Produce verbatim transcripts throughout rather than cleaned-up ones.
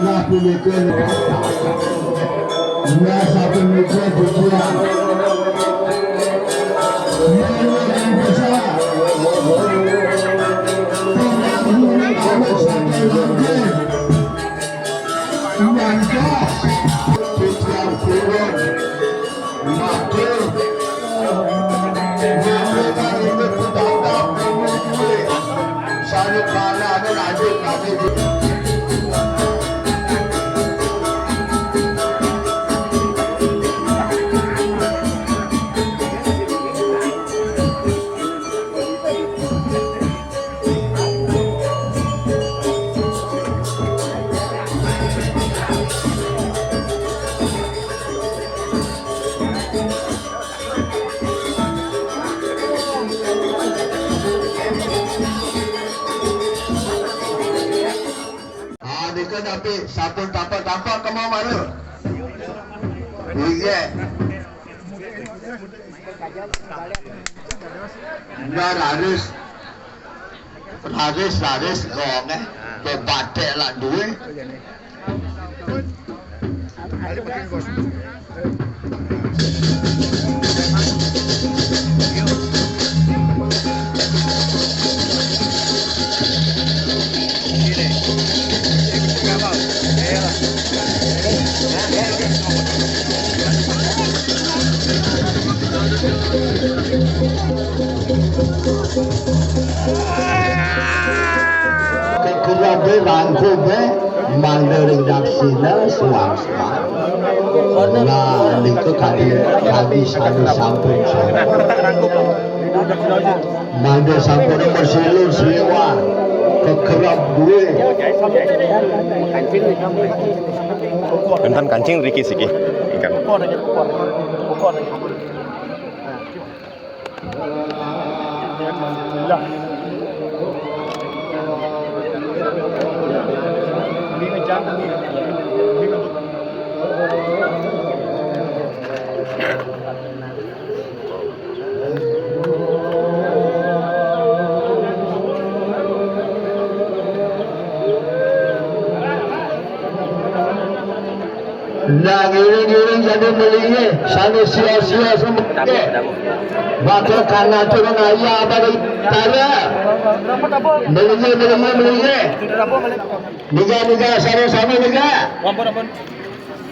Nah, punika. Nah, sapunika dudukan. Monggo ing desa. Pembangunan awet saking langit. Mangga. Titiang purun. Matur. Nyambi kang inggih pitatah pamungkuhe. Sanukarané lanjut kami. Ah, nika napi sampun tampak-tampak kemawon. Inggih. Nah, raris, raris, raris, gongé, bebatek lah duwe. Kekurabe rangkube mangda ring daksina suang-suang. Lah nika kadi, kadi sane sampun, sampun. Mangda sampun masilur sliwar kekerep duwe. Wénten kancing riki siki. Ingkang. Nah, ngiring-ngiring jani melinggih, sane sia-sia semengke. Bakal kanatur ngaya pada utara. Melinggih, melinggih, melinggih. Niga, niga, sane sami niga.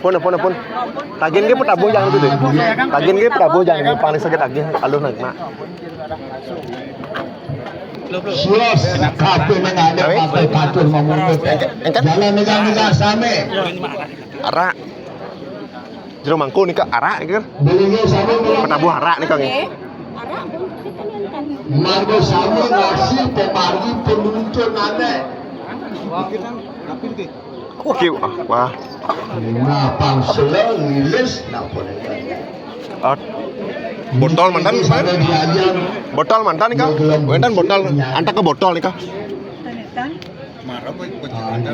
Pun, pun, pun. Tagin ke petabuh jangan gitu. Tagin ke petabuh jangan gitu. Paling sakit tagih, aluh nang, Mak. Sios, kabeh nang ada pakai katur ngomong. Jalan niga, niga, sami. Arak. Jero mangkul nika arak iki kan. Beli sami. Petabuh arak nika nggih. Nggih. Arak pun kita niatkan. Mangga sami ngasih pemargi penuntun aneh. Oke, wah, wah. Nah, pangsela ngilis napa nika? Ah, botol mantan, Pak? Botol mantan nika? Wénten botol, antek ke botol nika.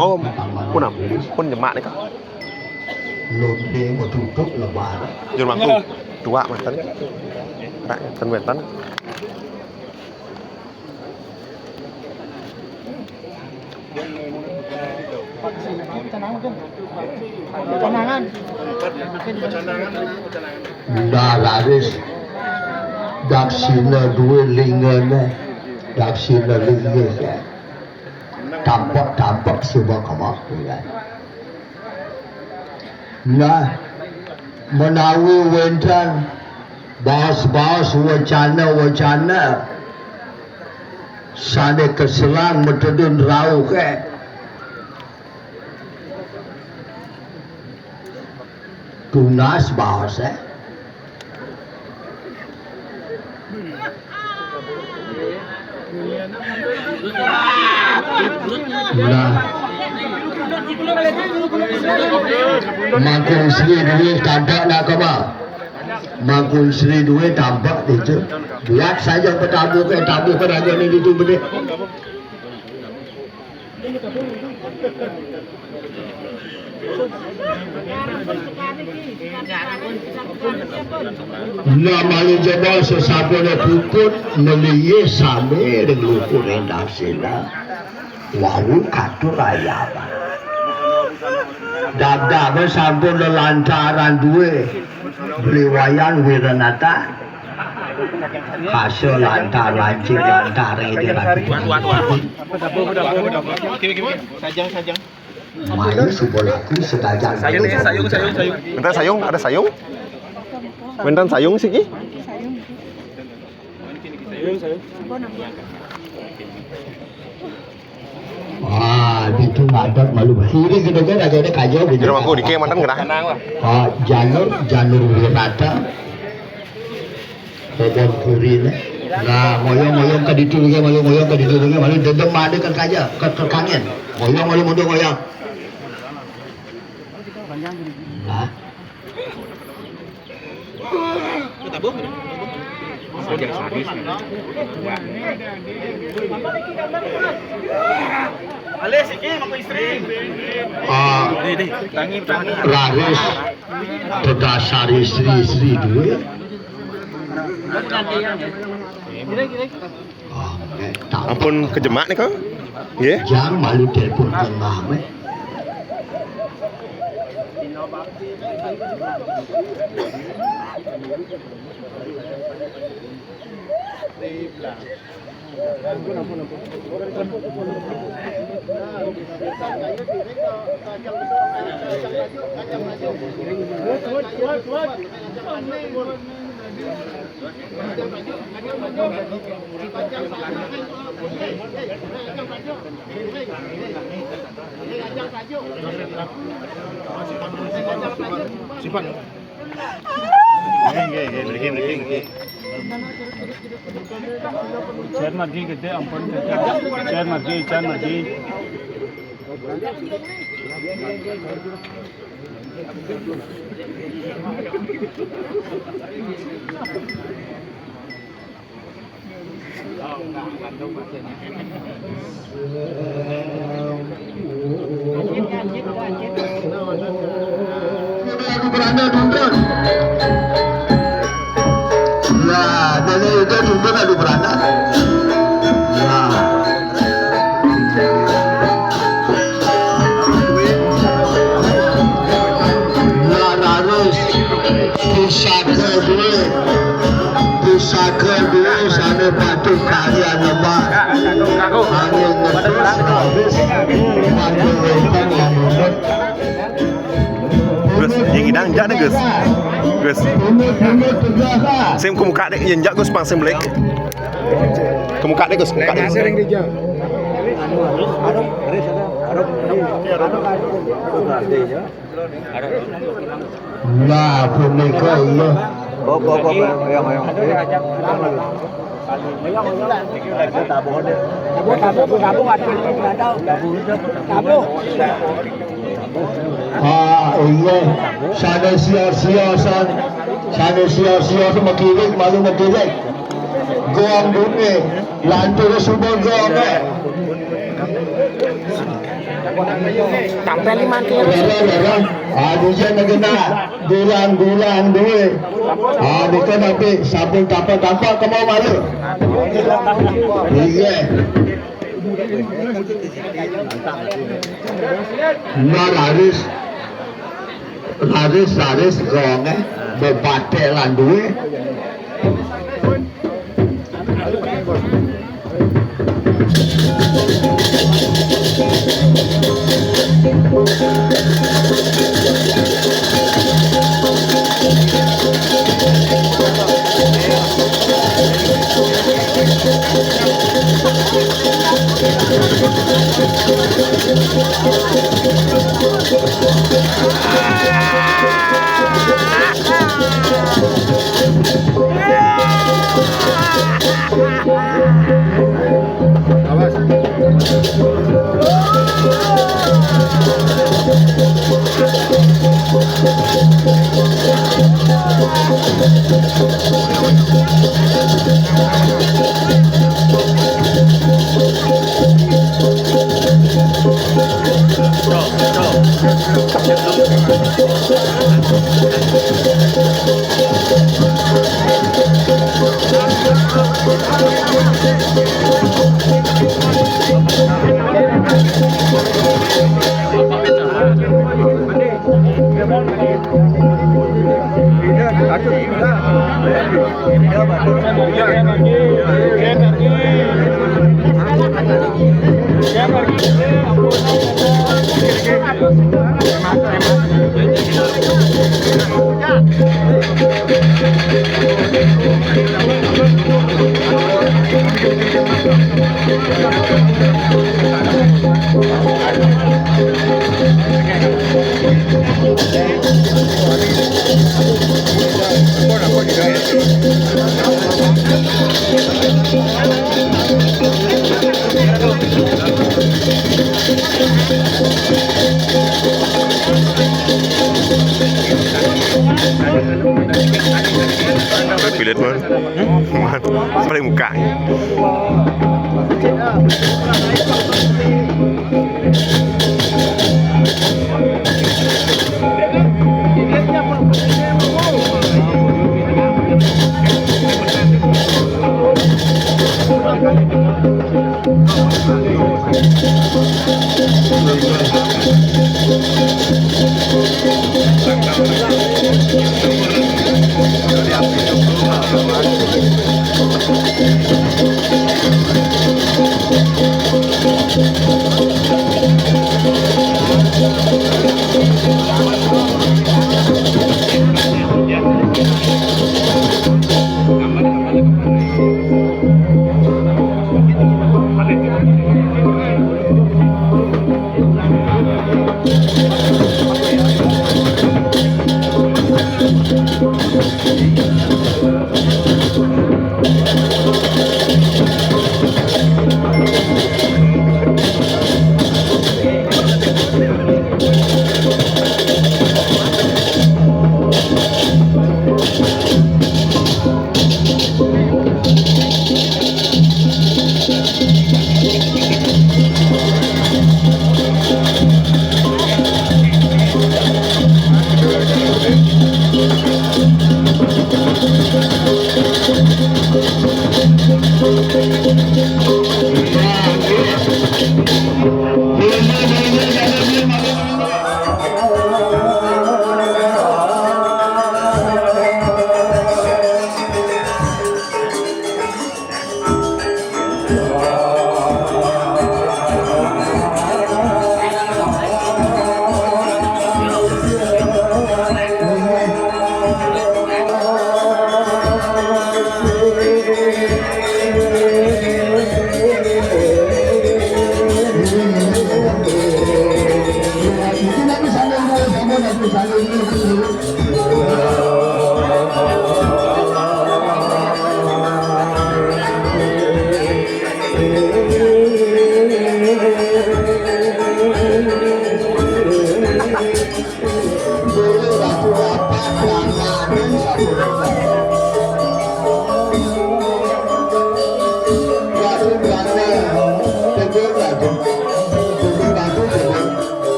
Oh, pun, pun nyemak nika. Lonte metutuk lebar. Jur mangku. Dua mantan. Rak ten wénten. Tenangan. Ndak laris. Daksina duwe lingane. Daksina lingane. Tampek-tampek suba kemah. Nah, menawi wénten baos-baos wacana-wacana sané kaselang metedun rauh, eh. Tunas baos, eh. Nah. Mangkung Sri duwe tampek nak kema. Mangkung Sri duwe tampek itu. Buat saja petabuh ke tabuh ke raja ni itu bedik. Nah, malih jebos sesampune puput, meliye sami ring luhur ring daksina. Wau katur ayaman. Dabdabe sampun lelantaran duwe Bli Wayan Wiranata. Kasil lantar lancip lantar ring Ida Ratu. Tuan, tuan, tuan. Oke, oke, oke. Sajang, sajang. Mayu suba laku sedajan. Sayung, sayung, sayung, sayung. Minta sayung, ada sayung? Minta sayung siki? Wah, ditu ngadeg malu. Kiri gedege ragane kaja gitu. Kira mangku dike manten genah. Ah, Janur, Janur Wirata. Bobon kurine. Nah, ngoyong-ngoyong ka ditu nggih, ngoyong-ngoyong ka ditu nggih, malu dedem ade kan kaja, ke, ke kangin. Ngoyong malu mundur ngoyong. Nah. Alih siki mangku istri. Ah, deh, deh. Tangi, tangi. Raris tedasar istri-istri duwe. Ampun kejemak nih, Kang. Nggih. Jang malu telepon Kang Mame. Simpan. Nggih, nggih, nggih, mriki, mriki, mriki. Jar margi gedhe, ampun. Jar margi, jar margi. Aduh, beranak dundun. Lah, dene itu dundun aduh beranak. Lah. Lah, harus. Pusaka duwe, pusaka duwe sane patut karya nembak. Angin ngetus, habis, mangga wénten lamunut. Gus, yang ngidang jak deh, Gus. Gus. Punut-punut tegak, ah. Sim kemuka deh, yang jak, Gus, pang sim lek. Kemuka deh, Gus, kemuka deh, Gus. Lah, punika iya. Tabuh, tabuh, tabuh, tabuh, tabuh. Ah, iya. Sane sia-sia, san-, sane sia-sia, makirik, malu makirik. Gong dume, lantur suba gong, eh. Tampel lima kilo. Lera, lera. Ah, dija negena. Gulang-gulang duwe. Ah, nika napi sampun tampak-tampak kemau malu. Iya. Nah, raris, raris, raris gonge bebate lan duwe. Pilot man. Man, paling muka.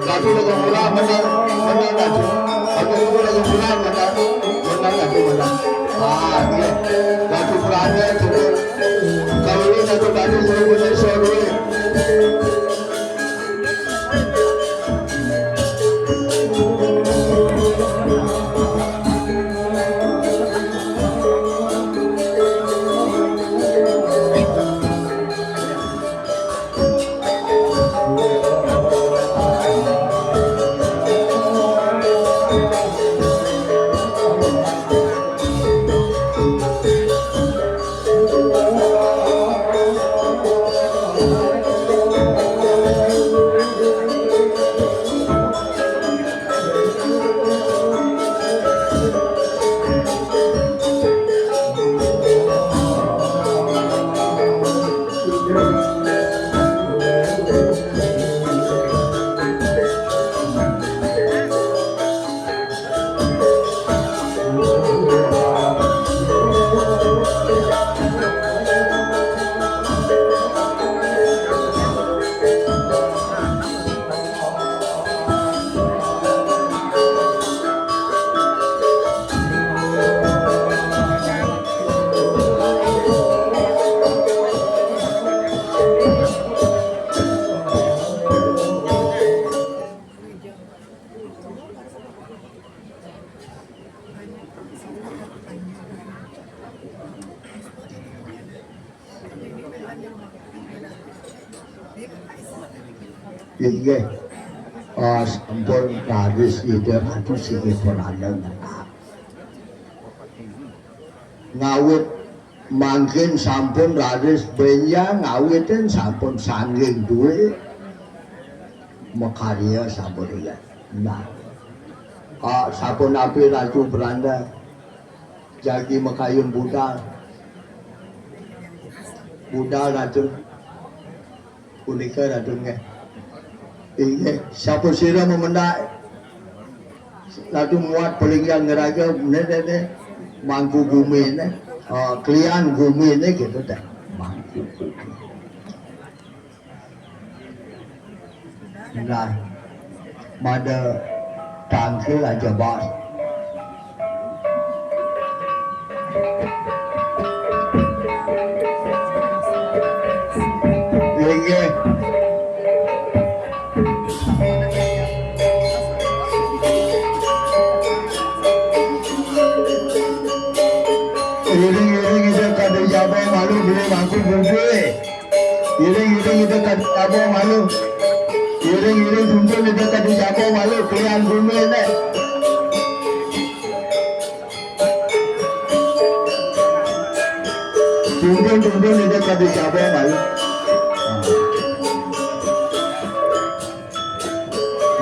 Ratu lagi mula menang, menang Ratu. Ratu lagi mula menang, menang Ratu menang. Ah, iya. Ratu berani cukup. Kalau ini Ratu tadi suruh punya suruh. Inggih. Ah, sampun raris Ida Ratu Singih Purana ngenah. Ngawit mangkin sampun raris benjang, ngawitin sampun sangging duwe makarya sampun iya. Nah, ah, sapunapi Ratu Pranda jagi makayun budal? Budal, Ratu. Punika Ratu nggih. Inggih, sapa sira memendak Ratu muat palinggihan ngraja, ne, ne, ne, Mangku Gumine, ah, Klian Gumine gitu teh. Mangku Gumi. Nah, mada tangkil aja, Bos. Inggih. Iring-iring Ida Kadu Jaba malu beli mangku bubui. Iring-iring Ida Kadu Jaba malu. Iring-iring tuntun Ida Kadu Jaba malu, Klian Gumi ne. Tuntun, tuntun Ida Kadu Jaba malu.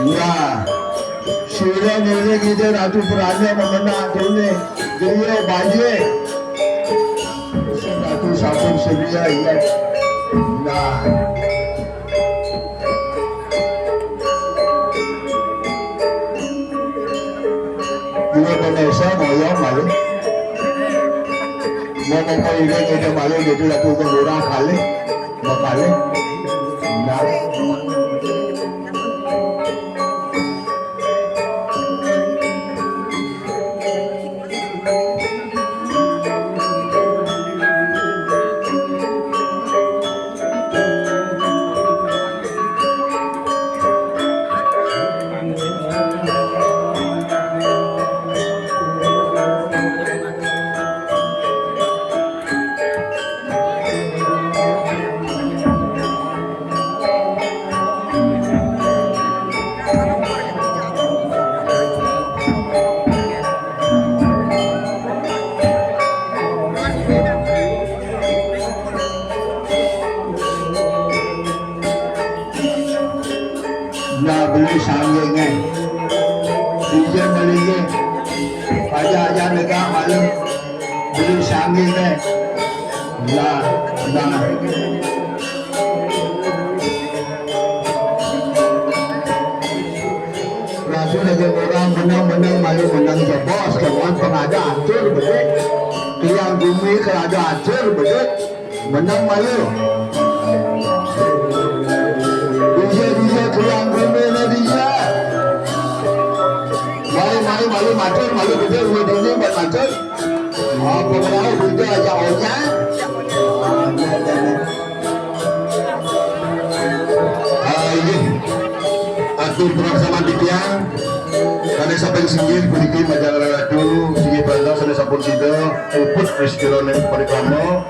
Nah, sira ngiring Ida Ratu Pranda memendak dene, griya baje. Ratu sampun sedia, iya. Nah. Dua Vanessa ngoyong malu. Mau mau kau ini, ini malu, jadi lagu ke murah kali, mau kali. Nah. Nah, beli sanggingnya. Dija malinggih. Aja-aja negak malu. Beli sanggingnya. Nah, nah. Ratu lagi orang menang-menang malu menang jebos, kemuan pengada atur bedik. Tiang Gumi kerada atur bedik. Menang malu. Dija, dija, Klian Gumi ne dija. Mari, mari, malu matur, malu gede, dua dini buat matur. Ah, pengelau dija aja onya. Ah, iya, iya. Ah, iya. Atur perasaan di tiang. Kane samping singgih puniki majeng Ratu Singih Pranda sane sampun sida puput ring sira ning parikrama.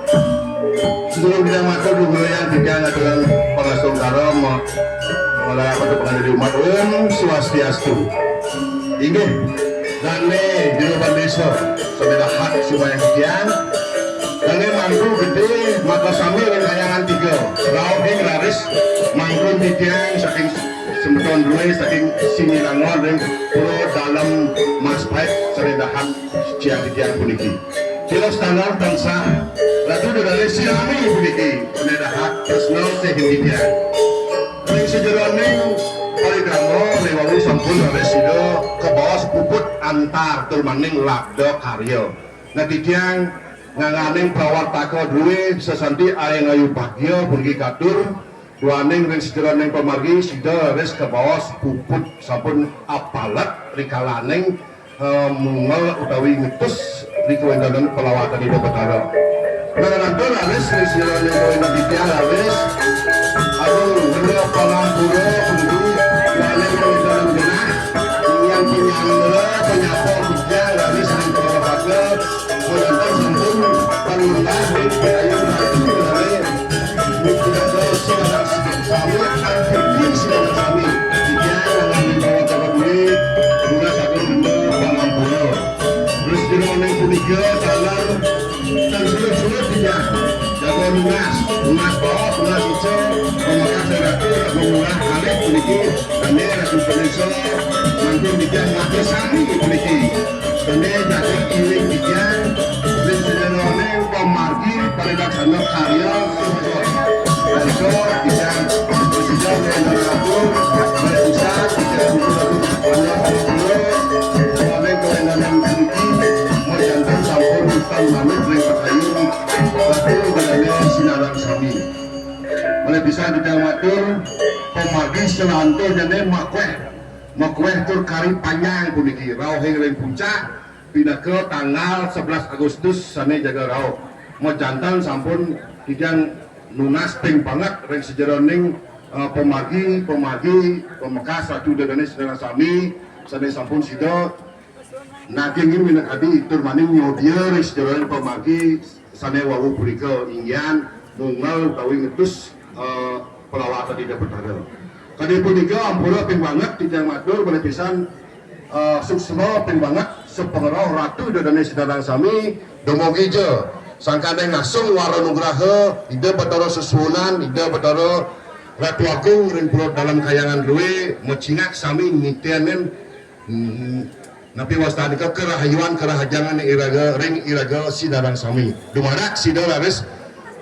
Sedurung kita matur, luhurang titiang ngaturang pangastungkara, ma-, malarapan pangandika umat. Om Swastiastu. Inggih, dane jero pandesa sami rahat sumayang titiang. Dane mangku gedhe maka sami ring kayangan tiga. Rauhing raris mangkun titiang saking semeton Rue saking Sinilangon ring Pura Dalem Mas Pait sane dahat siang titiang puniki. Tilas tanggal tansah Ratu Dedale sinami puniki sane dahat tresna sihin titiang. Ring sajeroning parikrama riwau sampun raris sida kabaos puput antar tur maning labda karya. Nah, titiang ngangganing prawartaka druwe sesanti ayang ayu bagya puniki katur, duaning ring sajeroning pamargi sida raris kabaos puput sampun apalet rikalaning, eh, mungel utawi ngutus ri kawentenan palawatan Ida Betara. Nah, lantur raris ring sajeroning kawentenan titiang raris agung benda pangampura puniki duaning kawentenan genah, ingkang panyangga panyapa titiang raris ring palawatan Wonten sampun pangumbah ring Dayu Ratu Lare. Mugi dados sinareng sami anggeti sinareng Tunas, tunas bawah, tunas ijo, pamungkas ratu, ratu murah, alit puniki, dene ratu Indonesia, mangkin titiang matur sami puniki. Dene dadi iring titiang, ring sajeroning pamargi parilaksana karya sukses. Raja titiang, sida wénten ratu, wénten pusat, titiang kudu ratu, banyak ratu, wénten ratu puniki, majanten sampun tan manut ring pagayung, ratu dene sinareng sami. Malih pisan titiang matur, pamargi selanturnyané makwéh, makwéh tur kari panjang puniki, rauhing ring puncak, pinaka tanggal sebelas Agustus sané jaga rauh. Majanten sampun titiang nunas ping banget ring sajeroning, eh, pamargi, pamargi, pamekas ratu dane sedaya sami, sané sampun sida naging minangka tur maning nyodia ring sajeroning pamargi sané wau punika inggihan mungel utawi ngedus, eh, pelawatan Ida Betara. Kadi punika ampura ping banget titiang matur malih pisan, eh, suksma ping banget sapangrauh Ratu Ida Dane Sinarang sami dumugi ja sangkaning ngasung wara nugraha Ida Betara Sesuhunan, Ida Betara Ratu Agung ring Pura Dalem Kahyangan Drué, macingak sami nitenin Hmm, napi wastanika karahayuan karahajengan iraga ring iraga sinareng sami. Dumadak sida raris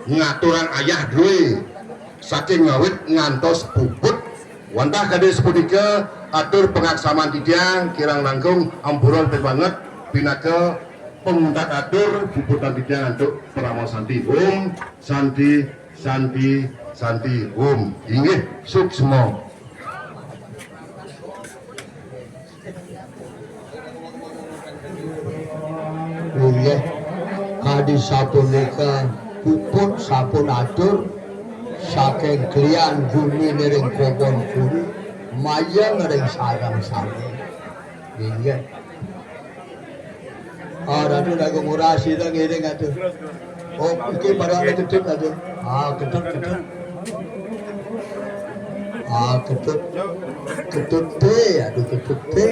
ngaturang ayah drué saking ngawit ngantos puput. Wantah kadi sapunika atur pangaksaman titiang kirang langkung ampura banget pinaka panguntat atur puputan titiang antuk parama santi. Om Santi, Santi, Santi, Om. Inggih, suksma. Inggih, kadi sapunika puput sampun atur saking klian gumi niring kogon puri mayang ring sareng sami. Inggih. Ah, Ratu Dagung Ngurah sida ngiring atuh. Oh, iki pada ada ketut atuh. Ah, ketut, ketut. Ah, ketut. Ketut té, aduh ketut té.